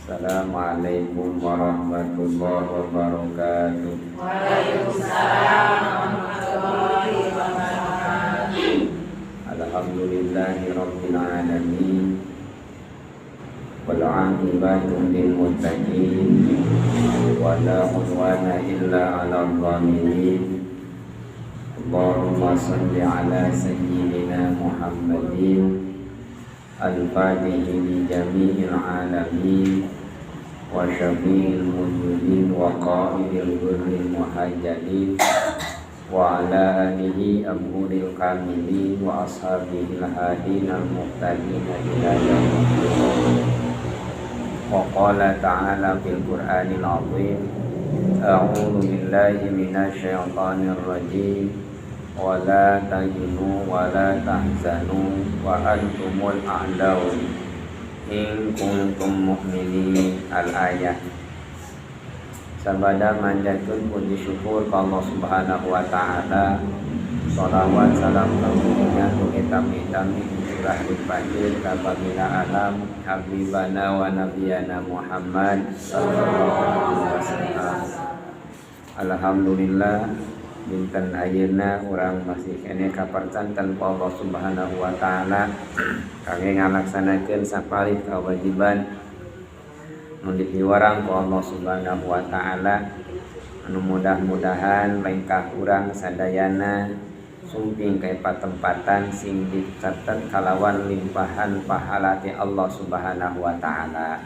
Assalamualaikum warahmatullahi wabarakatuh. Waalaikumsalam warahmatullahi wabarakatuh. Alhamdulillahi rabbil alamin. Wal 'aqibatu lil muttaqin. Wa la 'udwana illa 'alal zalimin. Allahumma salli ala sayyidina Muhammadin al-fatihi li jami'il alamin wa syafi'il mujrimin wa qa'idil ghurril muhajjalin wa ala alihi abhuril kamilin wa ashabihil hadin al muhtadin ila yaumil. Wa qala ta'ala fil qur'anil azim, a'udzu billahi minasy syaithanir rajim. Wa la tahinu wa la tahzanu wa antumul a'laun in kuntum mu'minin. Al-ayah. Sabada manjatkeun puji syukur ka Allah Subhanahu wa taala. Shalawat salam kamuliaan ugi tami-tami curah dipanjir ka baginda alam habibana wa nabiyana Muhammad sallallahu alaihi wasallam. Alhamdulillah, dinten ayeuna urang masih keneh kapercanten ku Allah Subhanahu wa taala kangge ngalaksanakeun sapalih kewajiban nu dipiwarang ku Allah Subhanahu wa taala, anu mudah-mudahan lengkah urang sadayana sumping ka patempatan sing dicatet kalawan limpahan pahala ti Allah Subhanahu wa taala.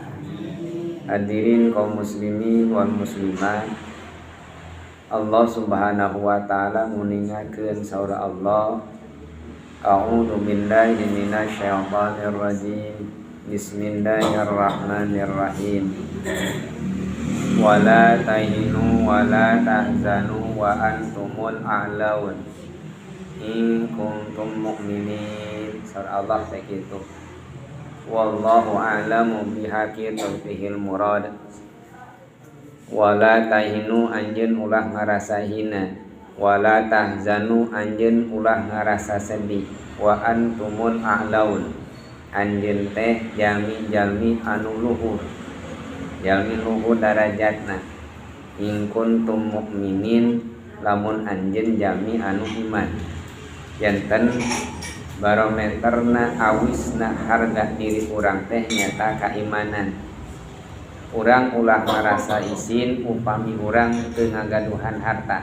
Hadirin kaum muslimin wal muslimat, Allah Subhanahu wa taala nguningakeun saur Allah, a'udzu billahi minasyaitonir rajim. Bismillahirrahmanirrahim. Wala tahinu wala tahzanu wa antumul a'laun in kuntum mu'minin. Surah Allah teh kitu. Wallahu a'lamu bihaqiqatihil murad. Wala tahinu, anjeun ulah ngarasa hina, wala tahzanu, anjeun ulah ngarasa sedih, wa antumul a'laun, anjeun teh jalmi-jalmi anu luhur, jalmi luhur darajatna, in kuntum mukminin, lamun anjeun jalmi anu iman. Janten barometerna, awisna harga diri urang teh nyata kaimanan urang. Ulah ngarasa isin upami urang teu ngagaduhan harta.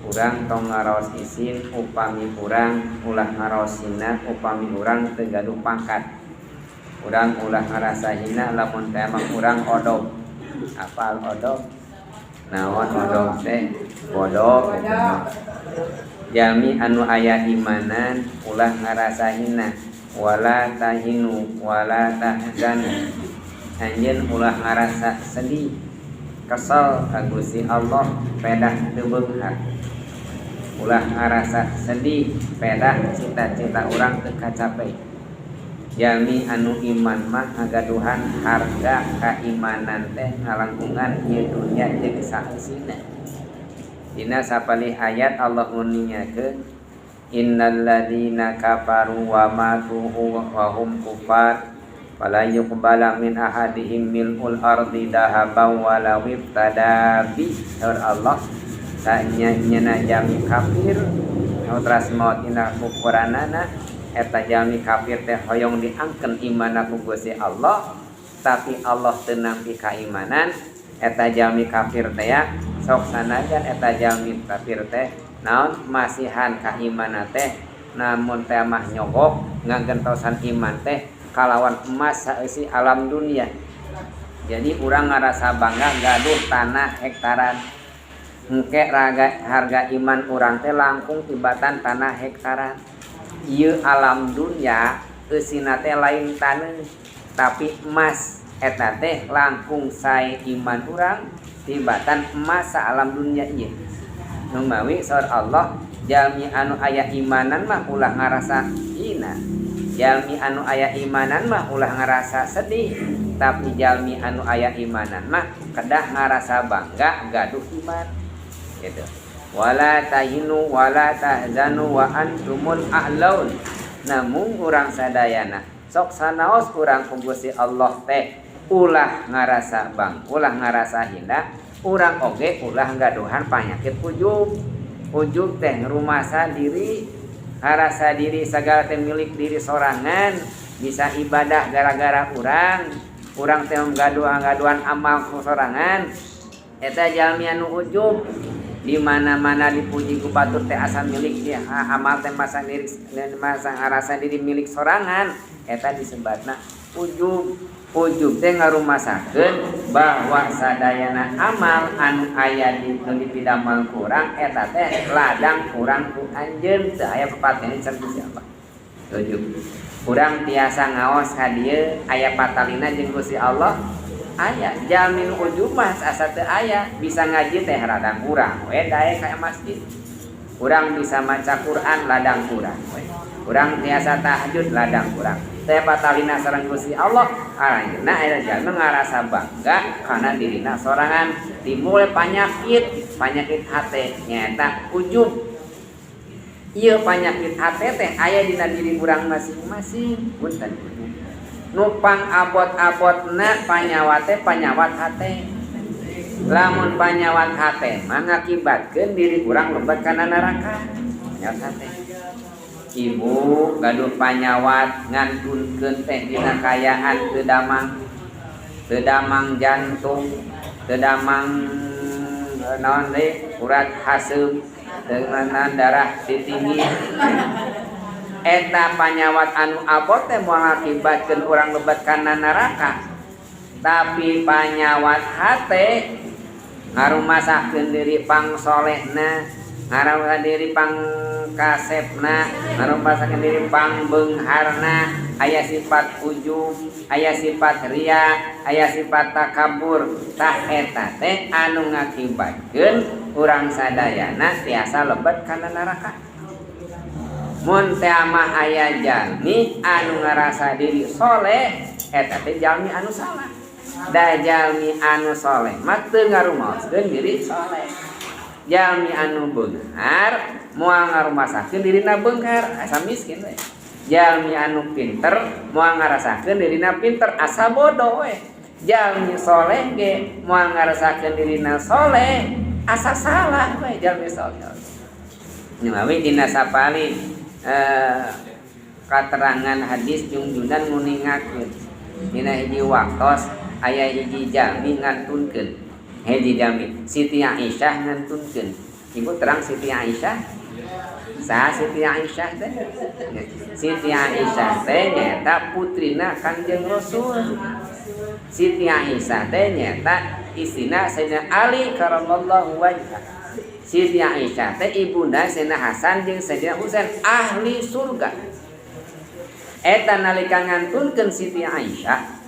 Urang tong ngaraos isin upami urang, ulah ngaraos hina upami urang teu gaduh pangkat. Urang ulah ngarasa hina lamun teh emang urang odog. Apal odog naon? Odog teh bodoh. Jalmi anu aya imanan ulah ngarasa hina. Wala tahinu wala tahzanu, anjeun ulah ngarasa sedih, kesel ka Gusti Allah pedah teu beunghar, ulah ngarasa sedih pedah cita-cita urang teu kacapai. Jalmi anu iman mah ngagaduhan harga kaimanan teh ngalangkungan ieu dunya jeung saeusina. Dina sapalih ayat Allah nguningakeun, innal ladzina kafaru wa matu wa hum kufar fala yuqbala min ahadihim mil'ul ardi dahaban walau iftada bi. Saur Allah, sanya-nyana jalmi kafir nu teras maot dina kufuranana, eta jalmi kafir teh hoyong diangken imanna ku Gusti Allah, tapi Allah teu nampi kaimanan eta jalmi kafir teh ya. Sok sanajan eta jalmi kafir teh naon masihan kaimanan teh, namun teh mah nyogok ngagentosan iman teh kalawan emas saeusi alam dunia. Jadi urang ngarasa bangga gaduh tanah hektaran, engke raga harga iman urang teh langkung tibatan tanah hektaran. Ieu alam dunia eusina teh lain taneuh, tapi emas. Eta teh langkung sae iman urang tibatan emas alam dunia ieu. Numawi saur Allah, jalmi anu aya imanan mah ulah ngarasa hina, jalmi anu aya imanan mah ulah ngarasa sedih, tapi jalmi anu aya imanan mah kedah ngarasa bangga gaduh iman gitu. Wala tahinu wala tahzanu wa antumul a'laun. Namun urang sadayana sok sanaos urang ku Gusti Allah teh. Ulah ngarasa bang, ulah ngarasa hina, urang oge ulah gaduhan panyakit ujub. Ujub teh ngrumasa diri, ngarasa diri sagala teh milik diri sorangan, bisa ibadah gara-gara urang, urang teh gaduhan amal ku sorangan. Eta jalmi anu ujub, di mana-mana dipuji ku batur teh asa milik dia, amal teh masa diri, masa ngarasa diri milik sorangan, eta disebatna ujub. Ujub teh ngarumasakeun bahwa sadayana amal anu aya di nu dipidamel ku urang eta teh ladang urang ku anjeun, teu aya papaten sareng Gusti Allah. Ujub. Urang tiasa ngaos ka dieu aya patalina jeung Gusti Allah aya. Jalmi nu ujub mah asa teu aya, bisa ngaji teh ladang urang we daek ka masjid. Urang bisa maca Quran ladang urang we. Urang tiasa tahajud ladang urang. Teh patalina sareng Gusti Allah, ayeuna aya jalma ngarasa bangga kana dirina sorangan, timbul panyakit, panyakit hate nyaeta ujub. Ieu panyakit hate teh aya dina diri urang masing-masing, punten. Nu pang abot-abotna panyawat teh panyawat hate. Lamun panyawat hate mah ngakibatkeun diri urang lebet kana neraka. Panyawat hate. Ibu gaduh panyawat ngantunkeun teh dina kayaan teu damang, teu damang jantung, teu damang naon deui urat haseum, teu darah ditinggi. Eta panyawat anu abot teh moal ngakibatkeun urang lebet kana neraka. Tapi panyawat hate ngarumasakeun diri pangsolehna, ngarumasakeun diri pangkasepna, ngarumasakeun diri pangbeungharna, aya sifat ujub, aya sifat ria, aya sifat takabur. Tah eta teh anu ngakibatkeun urang sadayana tiasa lebet kana neraka. Mun teh mah aya jalmi anu ngarasa diri soleh, eta teh jalmi anu salah. Da jalmi anu soleh mah teu ngarumaoskeun diri soleh. Jalmi anu beunghar moal ngarumasakeun dirina beunghar, asa miskin we. Jalmi anu pinter moal ngarasakeun dirina pinter, asa bodoh we. Jalmi soleh ge moal ngarasakeun dirina soleh, asa salah we jalmi soleh. Nyumawi dina sapali katerangan hadis jungjunan nguningakeun dina hiji waktos aya hiji jalmi ngantunkeun, hiji jalmi Siti Aisyah ngantunkeun. Ibu terang Siti Aisyah? Saha Siti Aisyah teh? Siti Aisyah teh nyaeta putrina Kangjeng Rasul. Siti Aisyah teh nyaeta istrina Sayyidina Ali karamallahu wajhah. Siti Aisyah teh ibunda Sayyidina Hasan jeung Sayyidina Husain, ahli surga. Eta nalika ngantunkeun Siti Aisyah,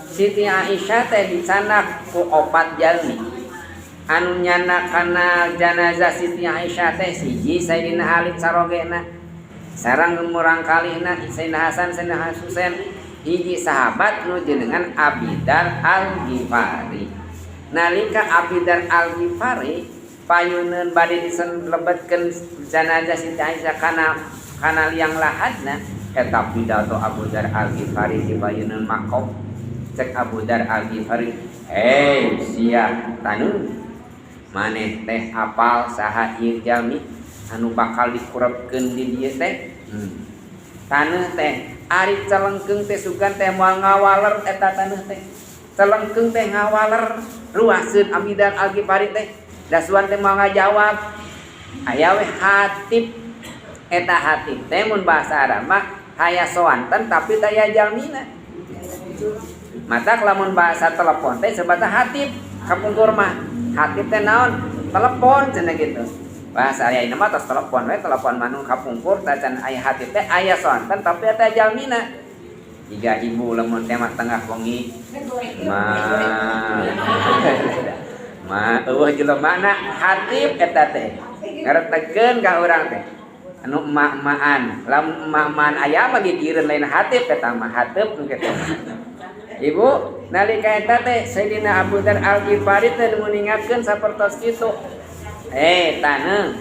Siti Aisyah teh dicanak ku opat jalmi. Anu nyanak kana janazah Siti Aisyah teh siji Sayyidina Ali carogena, sareng murangkalihna Sayyidina Hasan, Sayyidina Husain, hiji sahabat nu jenengan Abidar Al-Ghifari. Nalika Abidar Al-Ghifari payuneun bade diselebetkeun janazah Siti Aisyah kana liang lahadna, eta pidato Abu Dzar Al-Ghifari di payuneun makom. Cek Abu Dzar Al-Ghifari, "Hei sia taneuh, maneh teh apal saha ieu jalmi anu bakal dikurebkeun di dieu teh?" Taneuh teh ari celengkeung teh sugan teh moal ngawaler eta taneuh teh. Celengkeung teh ngawaler ruaseun Abidar Al-Ghifari teh. Dasuan teh moal ngajawab. Aya we hatib. Eta hatib teh mun bahasa Arab mah aya soanten tapi daya jalmina. Matak lamun bahasa telepon teh sebata hatib kapungkur mah. Hatib teh naon? Telepon cenah gitu. Bahasa aya mah tos telepon we, telepon mah nu kapungkur tacan aya hatib teh aya soanten tapi eta jalmina. Jika ibu lamun teh mah tengah wengi mah mah eueuh jelemana hatib eta teh. Ngaretekeun ka urang teh. Anu emak-emaan, lamun emak-emaan aya mah gigireun lain hatib eta mah, hateup nu kitu. Ibu, nalika eta teh Sayyidina Abu Dzar Al-Ghifari teh nguningakeun sapertos kitu. Taneuh,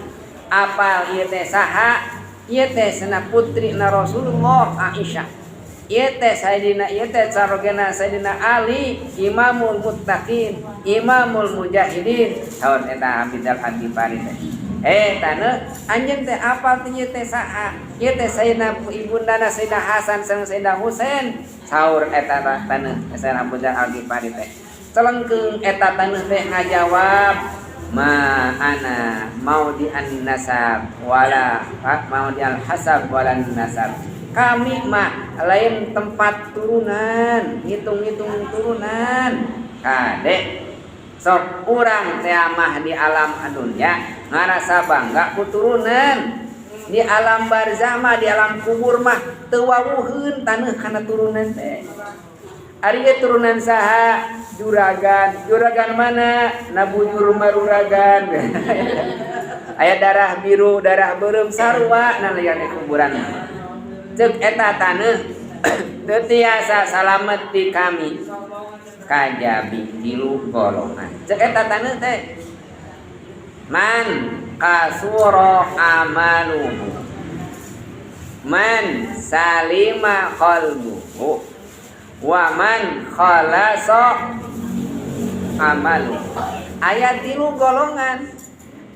apal ieu teh saha? Ieu teh cenah putrina Rasulullah Aisyah. Ieu teh Sayyidina ieu teh carogena Sayyidina Ali imamul muttaqin imamul mujahidin saur eta Abi Dzar Al-Ghifari teh. Taneuh anjeun teh apal teh ieu teh saha? Ieu teh Sayyidina ibundana Sayyidina Hasan sareng Sayyidina Husain saur eta taneuh Sayyidina Abu Dzar Al-Ghifari teh. Celengkeung eta taneuh teh ngajawab ma ana maudi an-nasab wala maudi al-hasab wala nasab. Kami mah lain tempat turunan, ngitung-ngitung turunan. Kade sok urang teh mah di alam dunia ngarasa bangga ku turunan. Di alam barzah mah, di alam kubur mah teu wawuheun taneuh kana turunan teh. Ari ieu turunan saha? Juragan. Juragan mana? Nabujur maruragan. Aya darah biru, darah beureum sarua na lian kuburan. Ceuk eta taneuh teu tiasa salamet di kami kajabi tilu golongan. Ceuk eta taneuh teh man kasura amaluhu man salima qalbuhu wa man khalasa amalu. Aya tilu golongan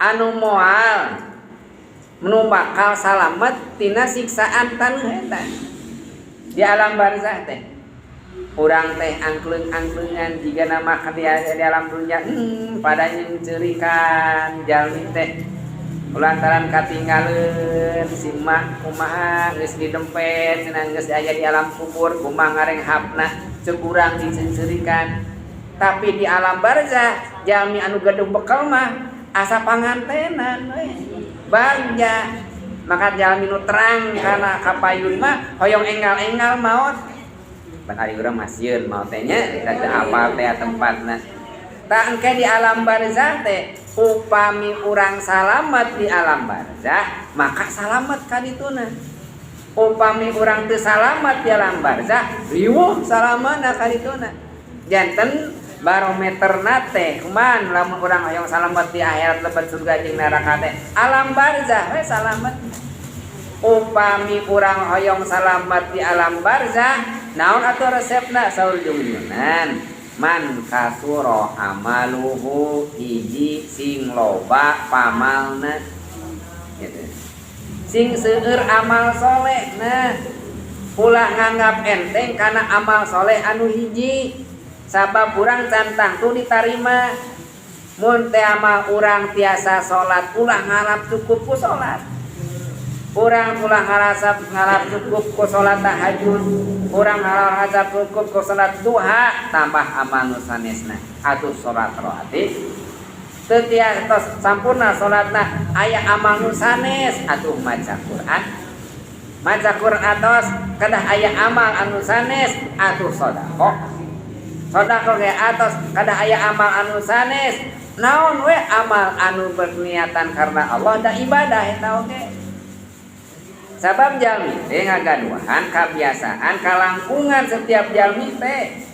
anu moal nu bakal salamet tina siksaan taneuh eta di alam barzah teh. Urang teh angklung-angklungan jiga nama di alam dunia pada nyengceurikan jalmi teh lantaran katinggaleun si emak kumaha geus didempet cenah geus aya di alam kubur kumaha ngarenghapna ceuk urang diceungceurikan. Tapi di alam barzah jalmi anu gaduh bekal mah asa pangantenan we bagja. Maka jalmi nu terang kana kapayun mah hoyong enggal-enggal maot. Pan ari urang mah sieun maot teh nya da teu apal teh tempatna. Tah engke di alam barzah teh upami urang salamet di alam barzah maka salamet ka dituna. Upami urang teu salamet di alam barzah riweuh salamana ka dituna. Janten barometerna teh kumaha lamun urang hoyong salamet di akhirat lebet surga jeung neraka teh alam barzah we salamet. Upami urang hoyong salamet di alam barzah naon atuh resepna saur jungjunan man kasura amaluhu hiji sing loba pamalna gitu. Sing seueur amal solehna ulah nganggap enteng kana amal soleh anu hiji sabab urang can tangtu ditarima. Mun teh amal urang tiasa salat ulah ngarap cukup ku salat. Urang ulah ngarasa ngarap cukup ku salat tahajud, urang ngarasa cukup ku salat duha tambah amal nu sanesna atuh salat rawatib. Teu tiasa sampurna salatna aya amal nu sanes atuh maca Quran. Maca Quran atos kedah aya amal anu sanes atuh sedekah. Sedekah ge atos kedah aya amal anu sanes. Naon we amal anu berniatan karena Allah da ibadah eta oge. Sabab jalmi teh ngagaduhan kabiasaan kalangkungan setiap jalmi teh.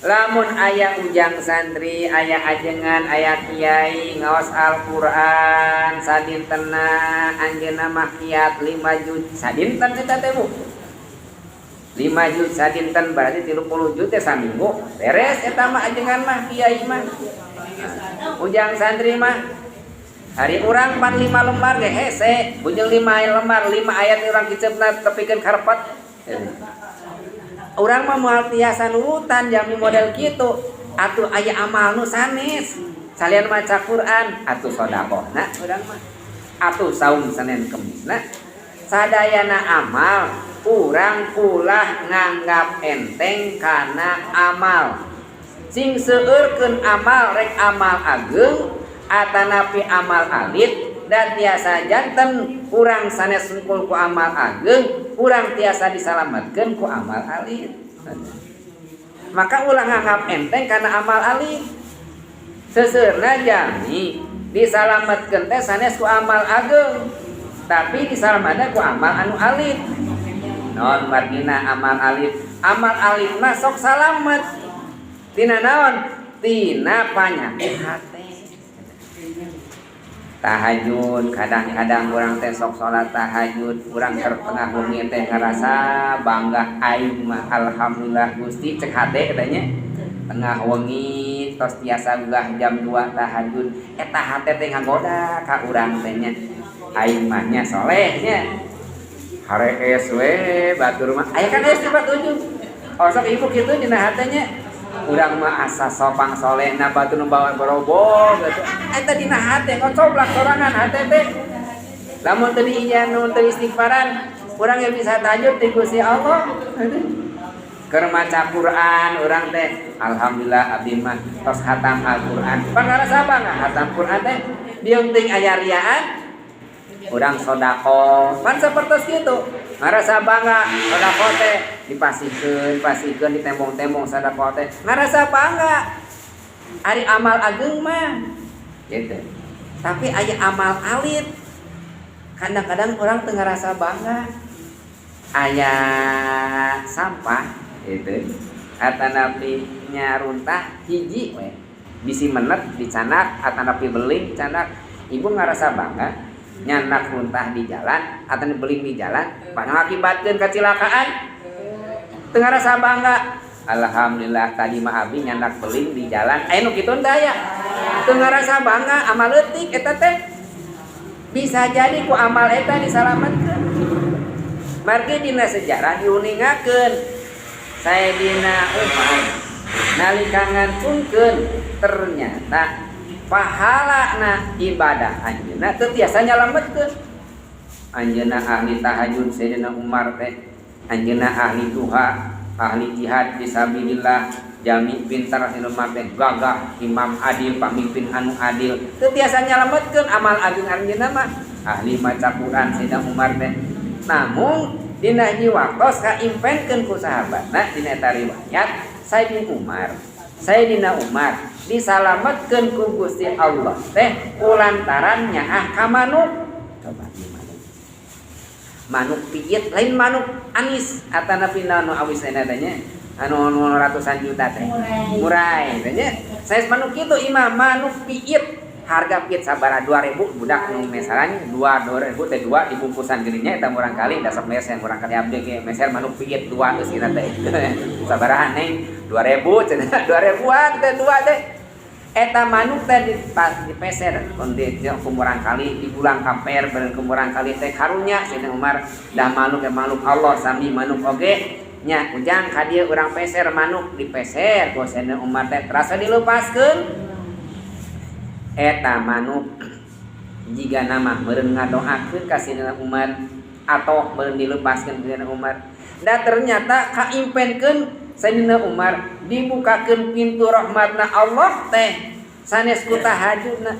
Lamun aya ujang santri, aya ajengan, aya kiai ngaos Al-Qur'an sadintena anjeunna mah kiat 5 juz sadinten eta teh Bu. 5 juz sadinten berarti 30 juz teh saminggu. Beres eta mah ajengan mah kiai mah. Ujang santri mah hari urang pan 5 lembar ge hese, bujeng 5 lembar 5 ayat urang kiceupna tepikeun karepet. Urang mah moal tiasa nurutan jami model kitu. Atuh aya amal nu sanes. Salian maca Quran atuh sedekahna urang mah. Atuh saum Senin Kemisna. Sadayana amal urang ulah nganggap enteng kana amal. Sing seueurkeun amal rek amal ageung atanapi amal alit dan tiasa janten urang sanes sungkul ku amal ageung urang tiasa disalametkeun ku amal alit. Maka ulah nganggap enteng kana amal alit. Seseueurna jalmi disalametkeun teh sanes ku amal ageung tapi disalametkeun ku amal anu alit. Naon margina amal alit? Amal alit mah sok salamet tina naon? Tina panyakit hate. Tahajud, kadang-kadang urang teh sok salat tahajud, urang keur tengah wengi teh ngarasa bangga, aing mah alhamdulillah Gusti, cek hate katanya. Tengah wengi tos tiasa ulah jam 2 tahajud, eta hate teh ngagoda ka urang teh nya. Aing mah nya soleh nya. Harees we batur mah. Aya kan es tempat ujung. Oh sok ibu kitu dina hatenya. Urang mah asa sopang soleh na batu nu bawa borobog gitu. Eta dina hate ngocoblak sorangan hate teh. Lamun teu diijan nu teu istighfaran, urang ge bisa tahajud ti Gusti Allah. Keur maca Quran urang teh alhamdulillah abdi mah tos khatam Al-Qur'an. Pan ngarasa bangga khatam Quran teh. Biung ting aya riaan urang sedekah. Pan sapertos kitu. Ngarasa bangga sedekah teh dipasihkeun, pasihkeun ditembong-tembong sedekah teh. Ngarasa bangga. Ari amal ageung mah gitu. Tapi aya amal alit. Kadang-kadang orang teu ngarasa bangga. Aya sampah gitu. Atanapi nya runtah hiji we. Bisi menet dicanak atanapi beling dicanak. Ibu ngarasa bangga nyanak runtah di jalan atau beling di jalan pangakibatkeun kecelakaan. Teu ngarasa bangga. Alhamdulillah tadi mah abi nyandak beling di jalan. Aya nu kitu teh aya. Teu ngarasa bangga amal leutik eta teh. Bisa jadi ku amal eta disalametkeun. Margi dina sejarah diuningakeun Sayyidina Umar nalika ngantunkeun ternyata pahalana ibadah anjeunna teu tiasa nyalametkeun. Anjeunna ahli tahajud Sayyidina Umar teh, anjeunna ahli duha, ahli jihad fisabilillah, jami pintar Sayyidina Umar teh, gagah, imam adil, pamimpin anu adil. Teu tiasa nyalametkeun amal agung anjeunna mah. Ahli maca Quran Sayyidina Umar teh. Namun dina hiji waktos kaimpenkeun ku sahabatna dina eta riwayat Sayyidina Umar. Sayyidina Umar disalametkeun ku Gusti Allah teh kulantaran nyaah ka manuk. Coba ieu manuk. Manuk piit lain manuk anis atanapi naon nu awis teh nya anu anu ratusan juta teh. Murai teh nya. Sanes manuk kitu imah manuk piit. Harga piit sabaraha 2000 budak nu mesaran 2 2000 teh 2 dibungkusan geuning nya eta murang kali da sok meser murang kali abdi ge meser manuk piit 2 geus kira teh. Sabaraha neng 2000 cenah 2000-an teh 2 teh. Eta manuk teh dipeser kon di ku murang kali dibulang kamper bareng ku murang kali teh karunya Sayyidina Umar dah manuk ya manuk Allah sami manuk oge nya ujang ka dieu urang peser manuk dipeser ku Sayyidina Umar teh terasa dilepaskeun. Eta manuk jiga nama meureun ngadoakeun ka Sayyidina Umar atau meureun dilepaskeun ku Sayyidina Umar. Da ternyata kaimpenkeun Sayyidina Umar dibukakeun pintu rahmatna Allah teh sanes ku tahajudna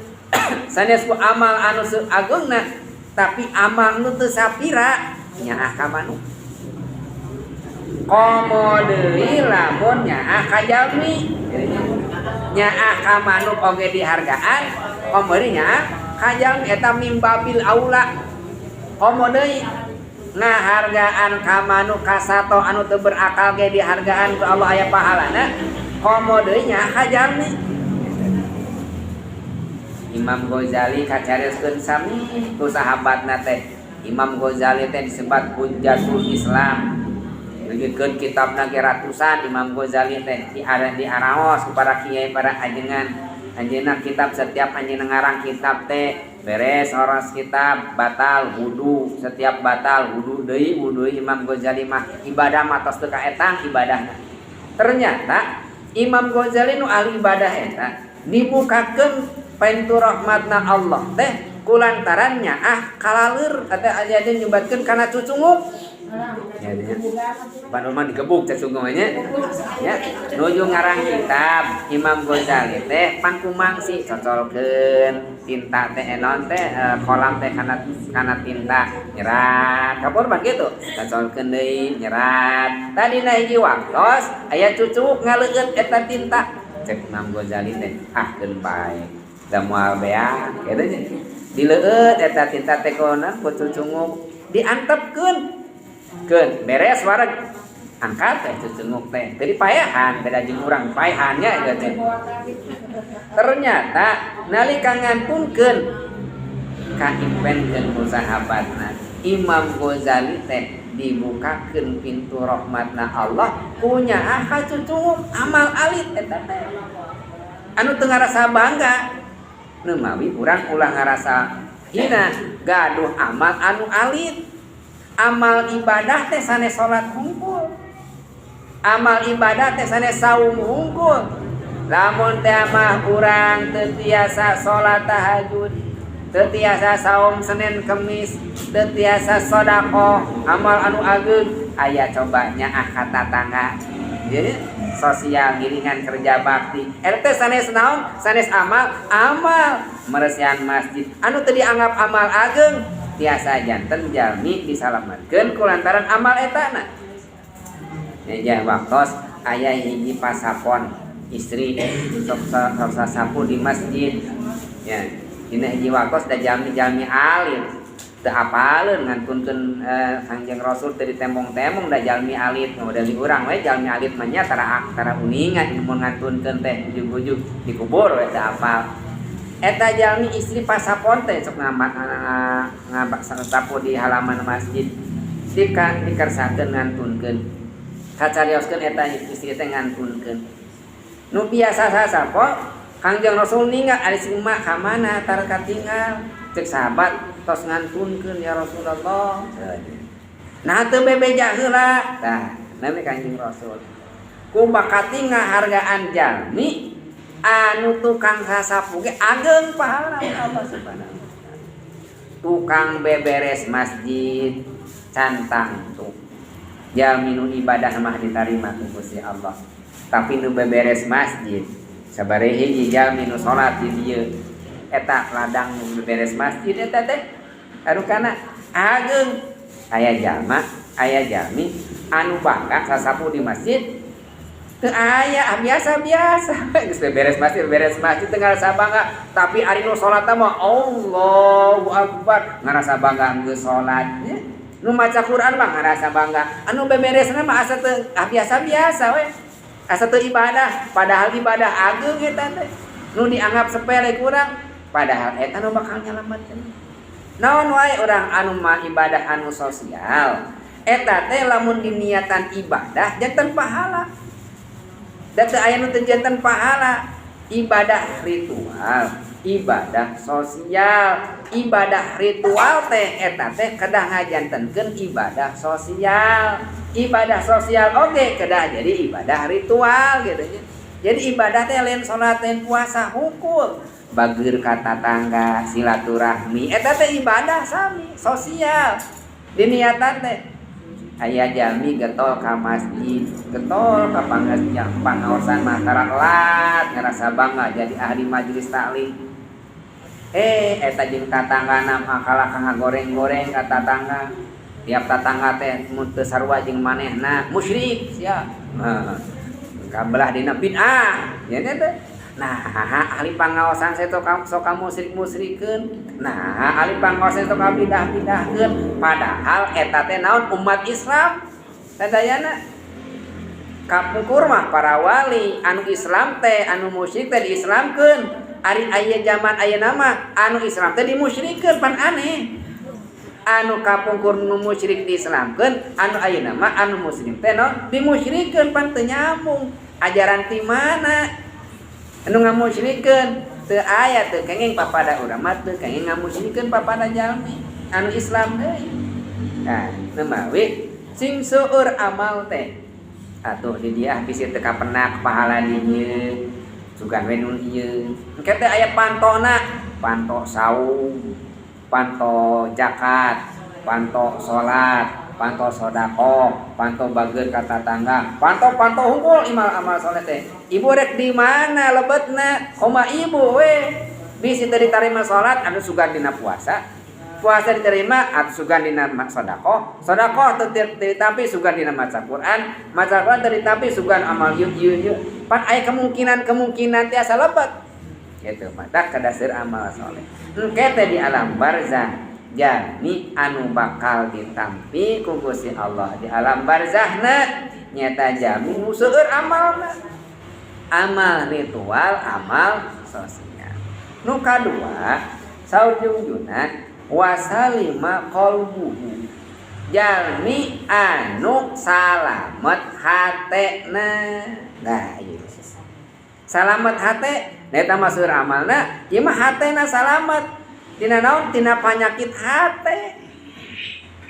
sanes ku amal anu agungna tapi amal nu teu sapira nyaah ka manuk. Komo deui lamun nyaah ka jalmi nyaah ka manuk oge dihargaan komo deui nyaah ka jalmi eta mimbabil aula. Komo deui ngahargaan ka manuk ka sato anu teu berakal ge dihargaan ku Allah aya pahalana komo deui nyaah ka jalmi. Imam Ghazali kacarioskeun sami ku sahabatna teh. Imam Ghazali teh disebat Hujjatul Islam. Dugikeun kitabna ge ratusan Imam Ghazali teh di araos ku para kiai para ajengan. Anjeunna kitab setiap anjeunna ngarang kitab teh beres oras kitab batal wudu, setiap batal wudu deui wudu. Imam Ghazali mah ibadah mah tos teu kaetang ibadahna. Ternyata Imam Ghazali nu ahli ibadah eta dibukakeun pintu rahmatna Allah teh kulantaran nyaah kalaleur atau aya nyebatkeun kana cucunguk. Ya, ya. Pan mah digebuk cucunguk nya. Ya, nuju ngarang kitab Imam Ghazali teh pan kumangsi cocolkeun tinta teh enon teh kolam teh kana kana tinta nyerat. Kapur pan kitu. Cocolkeun deui nyerat. Tadina hiji waktos aya cucuk ngaleueut eta tinta. Cek Imam Ghazali teh ah keun bae. Da moal beak kitu nya. Dileueut eta tinta teh kona ku cucunguk diantepkeun. Keun beres wareg angkat teh cucunguk teh. Teu dipaehan beda jeung urang paehan nya eta teh. Ternyata nalika ngantunkeun Kaimpenkeun ku sahabatna. Imam Ghazali teh dibukakeun pintu rahmatna Allah ku nyaah ka cucunguk amal alit eta teh. Anu teu ngarasa bangga, nu mawi urang ulah ngarasa hina gaduh amal anu alit. Amal ibadah teh sanes salat hungkul, amal ibadah teh sanes saum hungkul. Lamun teh mah urang teu tiasa salat tahajud, teu tiasa saum Senin Kemis, teu tiasa sedekah amal anu ageung, aya coba nyaah ka tatangga. Jadi sosial ngiringan kerja bakti RT sanes naon, sanes amal. Amal meresihan masjid anu teu dianggap amal ageung tiasa janten jalmi disalamatkeun ku lantaran amal etana. Ya waktos aya hiji pasapon istri sok sok sasapu di masjid ya. Dina hiji waktos da jalmi-jalmi alit teu apaleun ngantunkeun Kangjeng Rasul teu ditembong-tembong, da jalmi alit model di urang we, jalmi alit mah nya tara tara uningan mun ngantunkeun teh, ujug-ujug dikubur we teu apal. Eta jalmi istri pasapon teh sok ngamat ngabak sapu di halaman masjid, dika dikersakeun ngantunkeun, kacarioskeun eta istri teh ngantunkeun nu biasa sasapo. Kangjeng Rasul ninggal, ari si emak ka mana tara katinggal? Cek sahabat, tos ngantunkeun ya Rasulullah. Nah, teu bebeja heula. Tah nami Kangjeng Rasul ku bakati ngahargaan jalmi anu tukang sasapu ge ageng pahala Allah Subhanahu wa taala. Tukang beberes masjid cantang tuh jalmi nu ibadah mah ditarima ku Gusti Allah, tapi nu beberes masjid sabaraha hiji jalmi nu salat di dieu eta ladang nu beberes masjid eta teh anu kana ageng. Aya jalma, aya jalmi anu bangga sasapu di masjid teu aya, ah, biasa-biasa geus beberes masjid, beberes masjid teu ngarasa bangga, tapi ari nu salat mah Allahu Akbar ngarasa bangga geus salat nya. Nu maca Quran mah ngarasa bangga, anu beberesna mah asa teu, ah, biasa-biasa we, asa teu ibadah, padahal ibadah ageung eta teh nu dianggap sepele kurang, padahal eta nu bakal nyalametkeun. Naon wae urang anu mah ibadah anu sosial eta teh lamun diniatan ibadah janten pahala, da teu aya nu teu janten pahala. Ibadah ritual, ibadah sosial, ibadah ritual teh eta teh kedah ngajantenkeun ibadah sosial, ibadah sosial oge kedah jadi ibadah ritual gitu nya. Jadi ibadah teh lain salat, lain puasa hungkul, bageur ka tatangga, silaturahmi eta teh ibadah sami sosial diniatan teh. Aya jalmi getol ka masjid, getol ka pangaosan mah tara ngerasa bangga jadi ahli majelis taklim. Eta jeung tatanggana mah kalah ka ngagoreng-goreng ka tatangga. Tiap tatangga teh mun teu sarua jeung manehna musyrik sia. Heeh. Kabelah dina bid'ah nya teh. Nah, ahli pangaosan sok sok musyrik-musyrikeun. Nah, ahli pangaosan sok bidah-bidahkeun, padahal eta teh naon, umat Islam sadayana. Kapungkur mah para wali anu Islam teh anu musyrik teh diislamkeun. Ari aya zaman ayeuna mah anu Islam teh dimusyrikeun, pan aneh. Anu kapungkur nu musyrik diislamkeun, anu ayeuna mah anu muslim teh no dimusyrikeun, pan teu nyambung. Ajaran ti mana anu ngamusyrikeun? Teu aya, teu kenging papada urang mah teu kenging ngamusyrikeun papada jalmi anu Islam deui. Nah, nemawi sing seueur amal teh atuh di dia bisi teu kapenak pahala di dieu, sugan we nu ieu. Engke teh aya pantona, panto saum, panto zakat, panto salat, panto sodakoh, panto bageur ka tatangga, panto-panto hungkul imal amal soleh teh. Ibu rek di mana lebetna? Koma ibu we. Bisi teu ditarima salat anu sugan dina puasa. Puasa diterima atau sugan dina sodakoh, sodakoh teu ditampi sugan dina maca Quran, maca Quran teu ditampi sugan amal yuk yuk yuk. Pan aya kemungkinan-kemungkinan tiasa lebet. Gitu, mata kadaseur amal soleh. Engke teh di alam barzah jalmi anu bakal ditampi ku Gusti Allah di alam barzahna nyata jalmi nu seueur amalna, amal ritual, amal sosial. Nu kadua, saur jungjuna Wasalima qalbuhu, jalmi anu salamet hatena. Nah, ieu salamet hate, eta mah seueur amalna, ieu mah hatena salamet. Tina naon? Tina panyakit hate.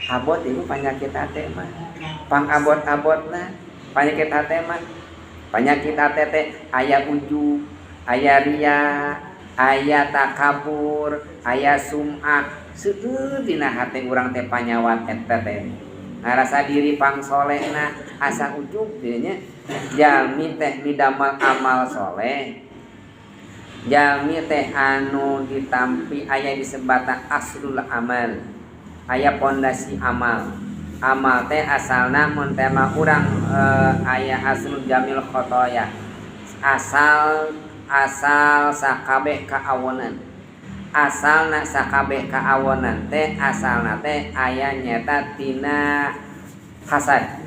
Abot ieu panyakit hate mah. Pangabot-abotna panyakit hate mah. Panyakit hate teh aya ujub, aya ria, aya takabur, aya sum'ah. Seueur dina hate urang teh panyawat eta teh. Ngarasa diri pangsolehna, asa ujub dieu nya. Jalmi teh midamal amal soleh. Jalmi teh anu ditampi aya disebatan aslul amal. Aya pondasi amal. Amal teh asalna mun teh mah urang aya aslul jamil khotoya. Asal asal sakabeh kaawonan. Asalna sakabeh kaawonan teh asalna teh aya nyata tina hasad.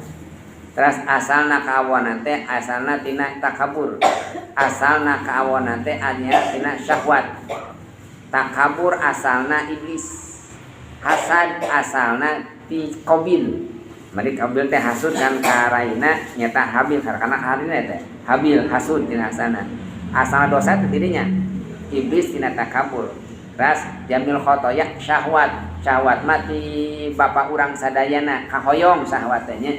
Terus asalna kaawonan teh asalna tina takabur. Asalna kaawonan teh aya tina syahwat. Takabur asalna iblis. Hasad asalna ti Qabil. Mari Qabil teh hasud kan ka raina nyata Habil, karena harina teh Habil hasud tina asana. Asalna dosa teh tidinya iblis tina takabur. Ras jamil khotoya syahwat. Syahwat mah ti bapa urang sadayana kahoyong syahwat teh nya.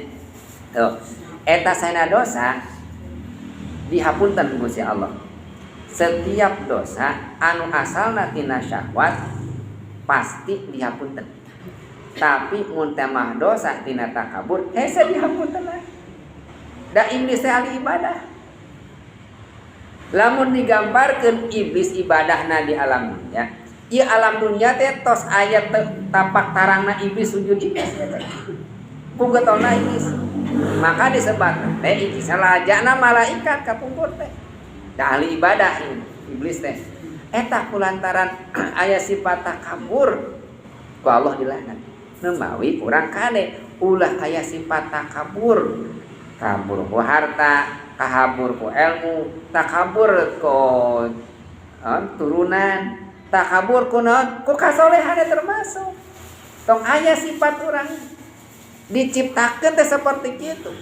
Tuh. Eta saena dosa dihapunten ku Gusti Allah. Setiap dosa anu asalna tina syahwat pasti dihapunten. Tapi mun teh mah dosa tina takabur hese dihapunten. Da iblis teh ahli ibadah. Lamun digambarkeun iblis ibadahna di alam dunia, ieu alam dunia teh tos aya tapak tarangna iblis, sujud iblis teh. Ku getolna iblis. Maka disebat teh iblis lajana malaikat kapungkur teh. Da ahli ibadah iblis teh. Eta kulantaran aya sifat takabur ku Allah dilaknat. Nemawi urang kade ulah aya sifat takabur. Kabur ku harta, kahabur ku ilmu, takabur ku turunan, takabur ku naon? Ku kasolehan termasuk. Tong aya sifat urang diciptakeun teh seperti kitu.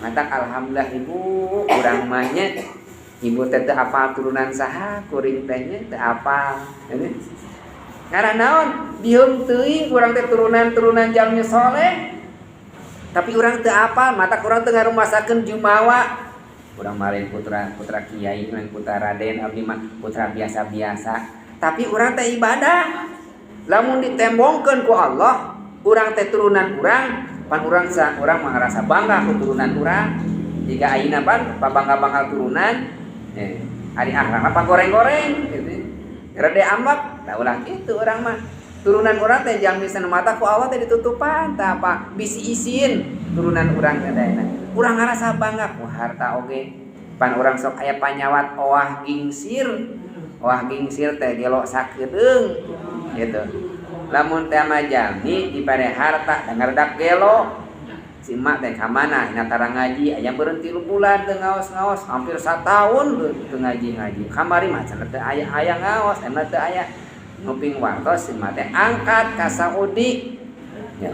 Matak alhamdulillah ibu urang mah nya, ibu teh teu apal turunan saha, kuring teh nya teu apal. Ngarah naon? Dieum teuing urang teh turunan-turunan jalmi soleh. Tapi urang teu apal, matak urang teu ngarumasakeun jumawa. Urang mah lain putra putra kiai, lain putra raden, abdi mah putra biasa-biasa. Tapi urang teh ibadah. Lamun ditembongkeun ku Allah, urang teh turunan urang, pan urang sa urang mah ngarasa bangga ku turunan urang. Jika ayeuna pan pabangga-bangga turunan, ari akhlakna pagoreng-goreng gitu. Rede ambak, da ulah kitu urang mah. Turunan urang teh jalmi mata ku Allah teh ditutupan, tah apa bisi isin turunan urang teh daena. Urang ngarasa bangga ku harta oge. Pan urang sok aya panyawat oah gingsir. Oah gingsir teh gelo sakedeung gitu. Lamun teh mah jalmi dibere harta da ngaredak gelo. Si emak teh ka mana nya tara ngaji, aya beureum 3 bulan teu ngaos-ngaos, hampir satahun teu ngaji-ngaji. Kamari mah cenah teu aya aya ngaos, emang teu aya. Nguping wartos si emak teh angkat ka Saudi. Ya.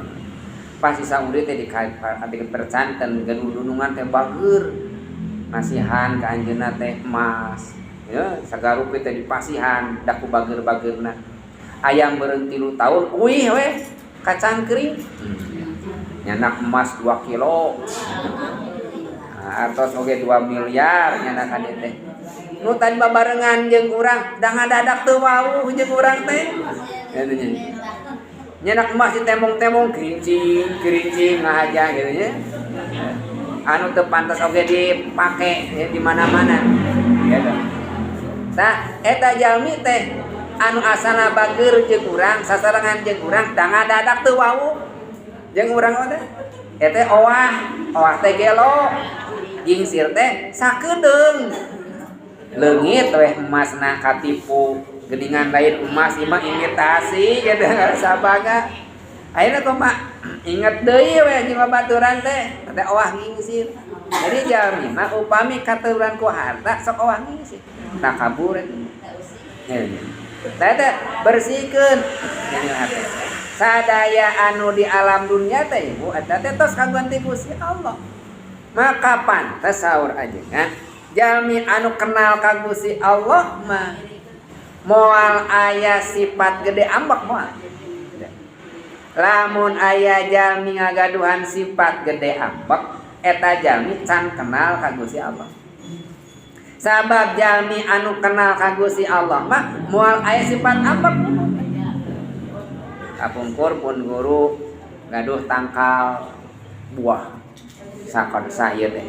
Pas di Saudi teh di percanten gaduh dunungan teh bageur. Masihan ka anjeunna teh emas. Ya, sagarupi teh dipasihan da ku bageur-bageurna. Ayam beureum 3 tahun, uih weh kacangkring. Nyanak emas 2 kilo. Nah, artos oge 2 miliar nyanak ka dieu teh. Nu tadi babarengan jeung urang da ngadadak teu wawuh jeung urang teh. Kitu nya. Nyanak emas ditembong-tembong kerincing, kerincing ngahaja gitu nya. Anu teu pantas oge dipake ya, di mana-mana. Gitu. Tah eta jalmi teh anu asalna bageur jeung urang, sasarengan jeung urang da ngadadak teu wawuh jeung urang mah teh. Eta oah, oah teh gelo. Gingsir teh sakedeung. Leungit weh emasna katipu. Geuningan lain emas ieu mah imitasi gitu ngarasa bangga. Ayeuna kumaha inget deui we jeung babaturan teh, teh oah gingsir. Jadi jalmi mah upami katurunan ku harta sok oah gingsir. Takabur eta. Ya. Tah eta bersihkeun nyanil hate. Sadaya anu di alam dunia teh, Ibu, eta teh tos kagungan ti Gusti Allah. Maka pantes saur ajengan, jalmi anu kenal ka Gusti Allah mah moal aya sifat gede ambek, moal. Lamun aya jalmi ngagaduhan sifat gede ambek, eta jalmi can kenal ka Gusti Allah. Sabab jalmi anu kenal ka Gusti Allah mah moal aya sifat ambek. Kapungkur pun guru gaduh tangkal buah sakon sa ieu teh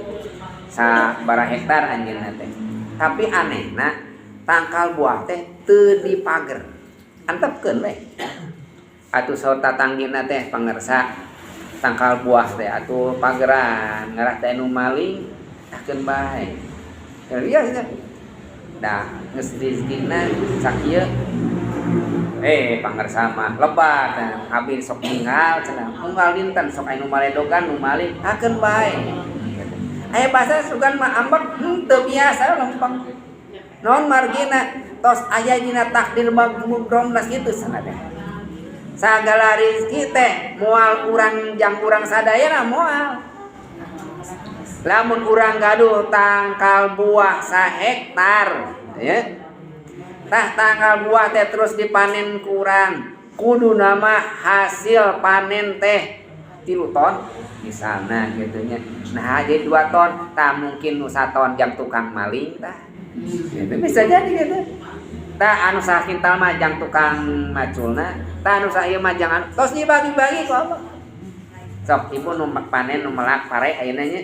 sabaraha hektar anjeunna teh. Tapi anehna tangkal buah teh teu dipager, antepkeun we. Atuh saur tatanggina teh, "Pangersa, tangkal buah teh atuh pageran, ngarah teh nu maling, akeun bae." Iya nya. Dah geus rezekina sakieu. "Eh, pangersa mah lebat, abdi sok ninggal," cenah. "Unggal dinten sok aya nu maledogan, nu maling, akeun bae." Aya bahasa sugan mah ambek henteu, biasa lempeng. Naon margina? Tos aya dina takdir mubromnas kitu cenah teh. Sagala rezeki teh moal urang jang urang sadayana, moal. Lamun urang gaduh tangkal buah sahektar, ya. Tah tangkal buah teh terus dipanen kurang. Kudu nama hasil panen teh 3 ton misalnya gitu nya. Nah, jadi 2 ton, tak mungkin nu 1 ton jang tukang maling tah. Itu bisa jadi gitu. Tah anu sakintal mah jang tukang maculna, tah anu sa ieu mah jangan tos dibagi-bagi ku Allah. Sok ibu nu panen, nu melak pare ayeuna nya.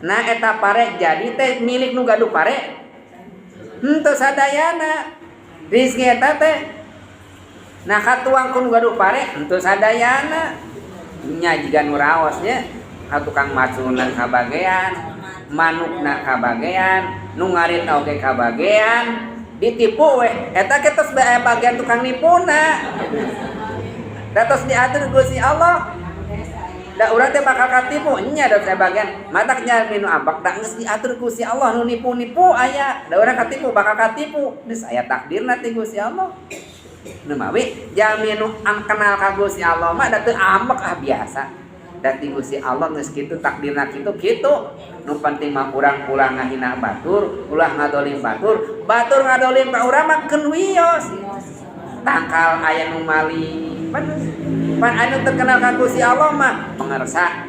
Nah, eta pare jadi teh milik nu gaduh pare? Henteu sadayana. Rizki eta teh nah katuang ku nu gaduh pare? Henteu sadayana. Nya jiga nu raos nya, ka tukang maculna kabagean, manukna kabagean, nu ngaritna oge kabagean, ditipu we. Eta ge tos bae bagian tukang nipuna. Da tos diatur Gusti Allah. Da urang teh bakal katipu nya, da saya bagian matak nya minu ambek, da geus diatur Gusti Allah nu nipu-nipu aya. Da urang katipu, bakal katipu. Geus aya takdirna ti Gusti Allah. Nu mawi jalmi nu kenal ka Gusti Allah mah da teu ambek, ah biasa. Da ti Gusti Allah geus kitu takdirna, kitu kitu. Nu penting mah urang ulah ngahina batur, ulah ngadolim batur, batur ngadolim ka urang mah keun wios. Tangkal aya nu maling. Pan pan anu terkenal ka Gusti Allah mah pangersa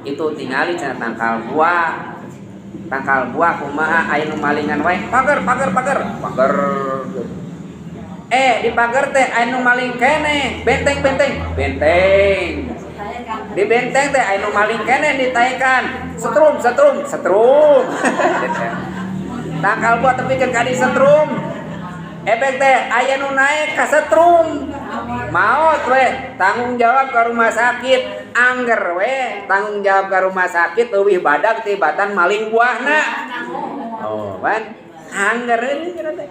itu tingali cenah tangkal buah. Tangkal buah kumaha aya nu malingan wae, pager, pager, pager, pager. Eh, di pager teh aya nu maling keneh, benteng, benteng, benteng. Di benteng teh aya nu maling keneh, ditaekan, setrum, setrum, setrum. Tangkal buah tepikeun ka di setrum. Efek teh aya nu naek ka setrum. Maot we, tanggung jawab ke rumah sakit. Angger we, tanggung jawab ke rumah sakit leuwih badag tibatan maling buahna. Oh, kan? Angger ini cenah teh.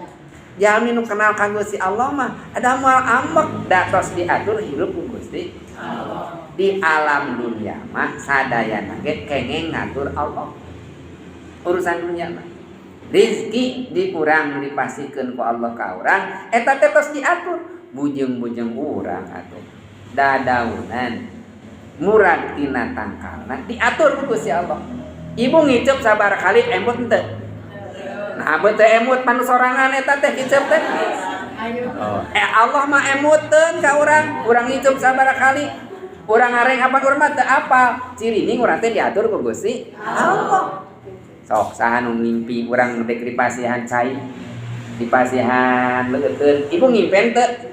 Jalmi nu kenal ka Gusti Allah mah ada moal ambek, da tos diatur hirup ku Gusti. Di alam dunia mah sadayana ge kengeng ngatur Allah. Urusan dunia mah. Rizki di urang dipasihkeun ku Allah ka urang, eta teh tos diatur. Bujeng-bujeng urang atuh dadaunan murag tina tangkalna diatur ku Gusti Allah. Ibu ngiceup sabaraha kali, emut henteu? Nah, teu emut manu sorangan eta teh kiceup teh. Oh. Eh, Allah mah emuteun ka urang, urang ngiceup sabaraha kali. Urang ngareng apa urang mah teu apal. Cirining urang teh diatur ku Gusti Allah. Sok saha nu ngimpi urang dek dipasihan cai, dipasihan leueuteun? Ibu ngimpen teu?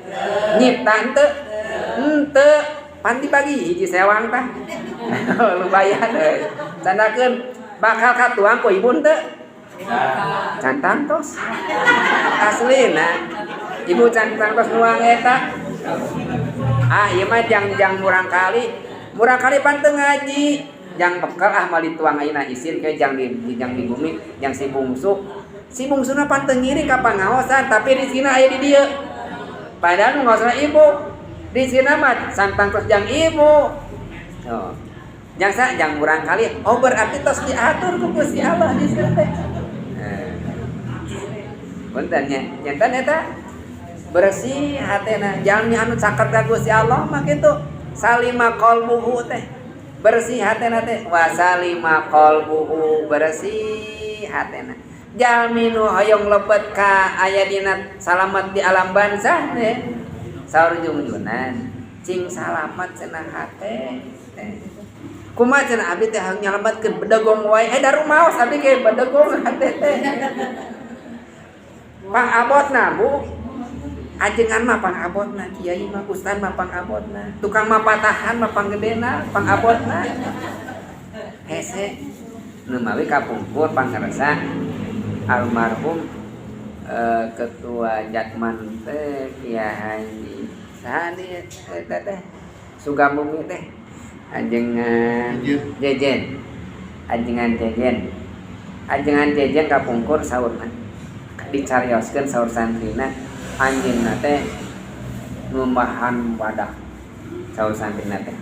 Nyipta henteu? Henteu. Pan dibagi hiji sewang tah. Lumayan euy. Candakeun bakal katuang ku ibu henteu? Can tangtos. Aslina ibu can tangtos nuang eta. Ah, ieu mah jang-jang murang kali. Murang kali pan teu ngaji. Jang bekal ah mah dituang ayeuna, isin ke jang di bumi, jang si bungsu. Si bungsuna pan teu ngiring ka pangaosan, tapi rezekina aya di dieu. Padahal nu ngaosna ibu. Di sini mah can tangtos jang ibu. Oh. Jang sa jang murang kali. Oh, berarti tos diatur ku Gusti Allah di sini teh. Nah. Punten nya, nyantan eta. Bersih hatena. Jalmi anu caket ka Gusti Allah mah kitu. Salima qalbuhu teh. Bersih hatena teh. Wa salima qalbuhu, bersih hatena. Jalmi nu hoyong lebet ka aya dina salamet di alam barzah teh. Saur jungjunan cing salamet cenah hate teh. Kumaha cenah abdi teh hayang nyalametkeun bedegong wae. Da rumaos abdi ge bedegong hate teh. Pangabotna Bu. Ajengan mah pangabotna, kiai mah ustad mah pangabotna, tukang mah patahan mah panggedena, pangabotna. Hese nu mawi kapungkur pangarsa almarhum ketua Jatman teh Kiai Haji saha eta teh Sugambumi teh ajengan Jejen, ajengan Jejen, ajengan Jejen kapungkur saurna dicarioskeun saur santrina anjeunna teh ngumbahan wadah saur santrina teh